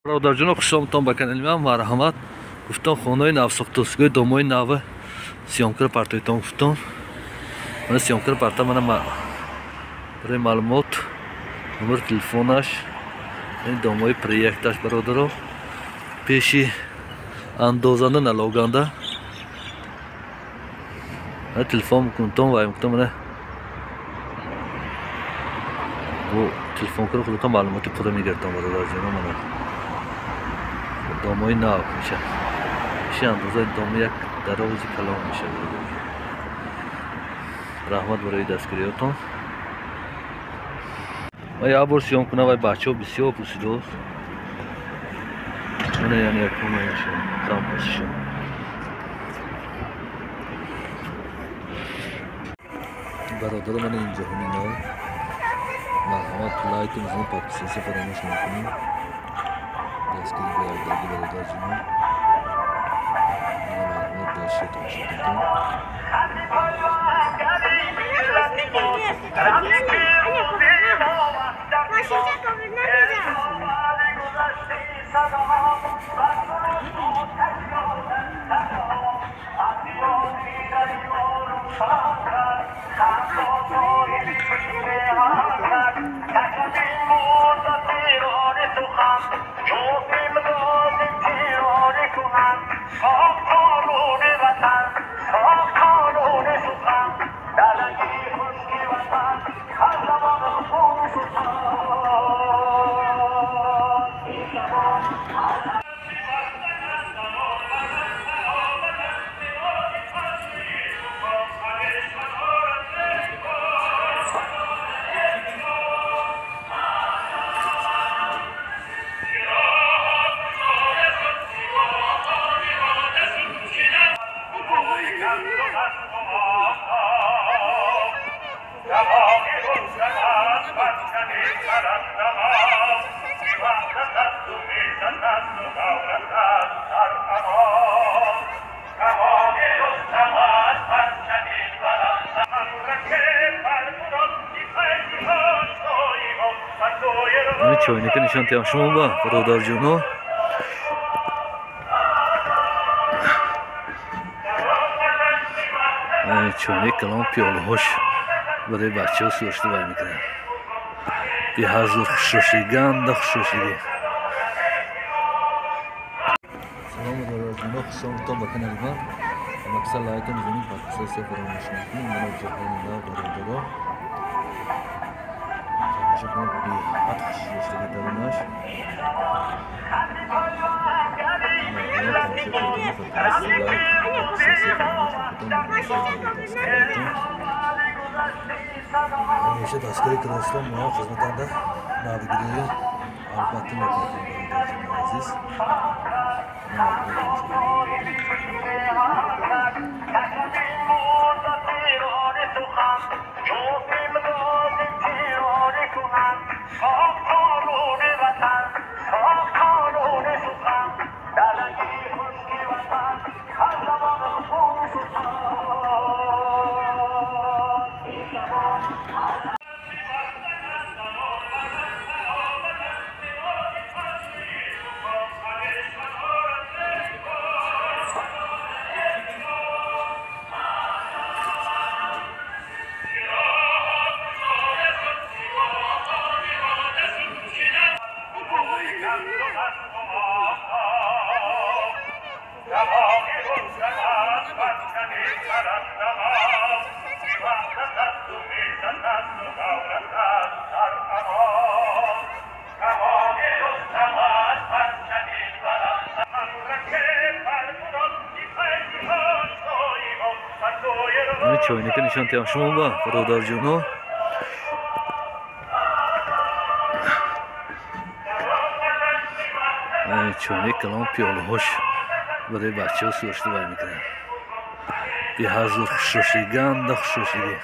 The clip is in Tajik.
Бародарҷоно, хушомадтон ба канали ман, марҳамат. Гуфтам хонаи навсохтосгоҳи домои нав съёмкара партоитон гуфтам. Мана съёмкара парта, мана барои маълумот номери телефонаш, ин домои проекташ бародаро, пеши андозанда налоганда. Мана телефон мекунтон вай мекунтон, мана бо телефон кара худатон маълумоти пурра мегиртон бародарҷоно. Мана домои нав меша. Иши андозаи домо як дарози калон меша. Раҳмат барои дастгириётон. Ма як бор съём кунам, вай бачаҳо бисёр пурсидост. Мана яъне якумаяшон, кампусшон. Бародаро, мана ин ҷаҳони нав. Марҳамат, лайку мизанед, подписаться фаромӯш накунед. Дастгирӣ ба якдигарӣ бародарҷонон. Мана марҳамат, дальше тамошо кунед. Чойника нишон тиям шумо ба бародарҷоно. Чойник калон, пиёлаҳош барои бачаҳо сӯрошта вай мекунанд. Беҳазур хушрошӣ, ганда хушрошигӣ. Салом бародарҷоно, хушомадтон ба канали ман. Ҳамакса лайка мизанед, подписаться фаромӯш накунед. Мана ҷаҳони нав бародаро. Тамошо кунед, беҳад хушроштагӣ дарунаш. Марҳамат, тамошо кунед, лайк, подписаться фаромӯш накунед. Ҳамеша дастгирӣ кардастон, мо хизматанда навгирӣ албатта мекунем бародарҷони азиз. Чойника нишон тиям шумо ба бародарҷоно. Чойник калон, пиёлаҳош барои бачаҳо сӯрошта вай мекунанд. Беҳазур хушрошӣ, ганда хушрошигӣ.